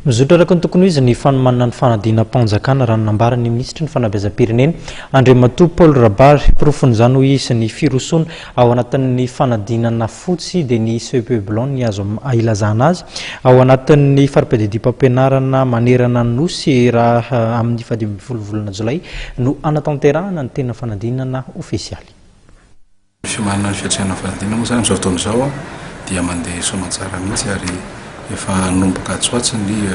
Mizotra araka ny tokony ho izy ny fanomanana ny fanadinam-panjakana, raha ny nambaran'ny minisitry ny Fanabeazam-pirenena, Andriamatoa Paul Rabary. Porofon'izany, hoy izy, ny firosoana ao anatin'ny fanadinana fotsy, dia ny CEPE blanc ny azo ilazana azy, ao anatin'ny fari-piadidiam-pampianarana manerana ny Nosy, raha amin'ny fahadimy ambin'ny folo volana jolay no hanatanterahana ny tena fanadinana ofisialy. Ny fiomanana ny fiatrehana fanadinana moa izany amin'izao fotoana izao dia mandeha soamantsara mihitsy ary efa hanomboka atsy ho atsy ny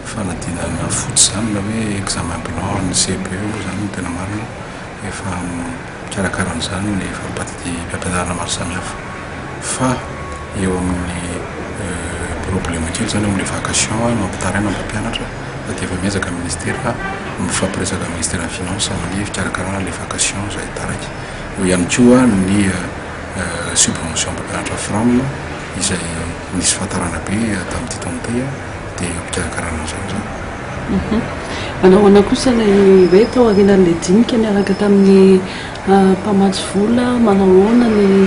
fanadinana fotsy izany na hoe examen blanc ny CEPE moa izany no tena marina, efa mikarakara an'izany ny fari-padidiam-pampianarana maro samihafa fa eo amin'ny problème kely izany eo amin'ilay vacation no mampitaraina ny mpampianatra fa dia efa miezaka ny ministera mifampiresaka amin'ny ministeran'ny finance amin'ny fikarakarana ilay vacation izay taraiky. Eo ihany koa ny subvention mpampianatra fram izay nisy fahatarana be tamin'ity taona ity dia eo am-pikarakarana an'izany izany. Manao ahoana kosa ilay hoe tao aorianan'ilay dinika niaraka tamin'ny mpamatsy vola, manao ahoana ny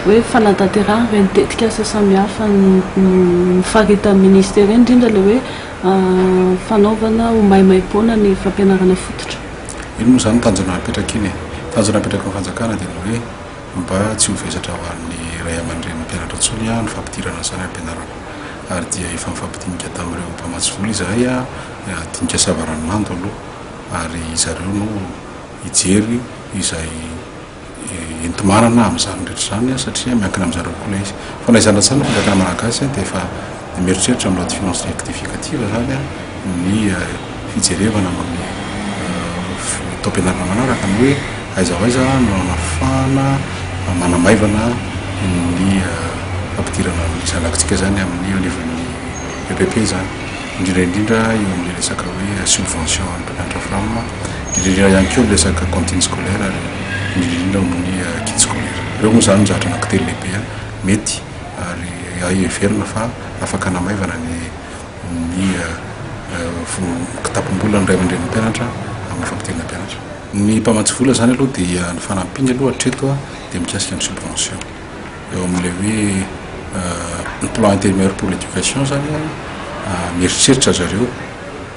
hoe fanatanterahana ireny tetikasa samihafa nofaritan'ny ministera ireny, indrindra ilay hoe fanaovana ho maimaimpoana ny fampianarana fototra? Iny moa izany tanjona napetraka iny e. Tanjona napetraky ny fanjakana dia ny hoe mba tsy ho vesatra ho an'ny ray aman-drenin'ny mpianatra intsony ny fampidirana an'izany any am-pianarana. Ary dia efa nifampidinika tamin'ireo mpamatsy vola izahay, dinika savaranonando aloha, ary zareo no hijery izay enti-manana amin'izany rehetra izany satria miankina amin-dry zareo koa ilay izy. Fa na izany na izany ny fanjakana malagasy dia efa mieritreritra amin'ny loi de finances rectificative izany ny fijerevana amin'ny taom-pianarana manaraka ny hoe aiza ho aiza no hanafahana manamaivana ny fampidirana ny zanakitsika izany amin'ny eo anivon'ny EPP izany. Indrindra indrindra eo amin'ny resaka hoe subvention an'ny mpampianatra fram, indrindra indrindra ihany koa amin'ny resaka cantine scolaire ary indrindra indrindra amin'ny kit scolaire. Ireo moa izany no zavatra anankitelo lehibe mety ary heverina fa afaka hanamaivana ny ny kitapom-bolan'ny ray aman-drenin'ny mpianatra amin'ny fampidirana mpianatra. Ny mpamatsy vola izany aloha dia ny fanampiany aloha hatreto dia mikasika ny subvention. Eo amin'ilay hoe plan intérimaire pour l'éducation izany mieritreritra zareo,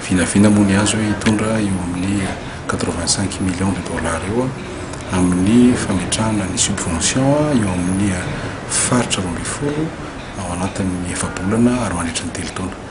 vinavina moa ny azy hoe hitondra eo amin'ny 85 millions de dollars eo amin'ny fametrahana ny subvention eo amin'ny faritra 12 ao anatin'ny efa-bolana ary mandritra ny 3 taona.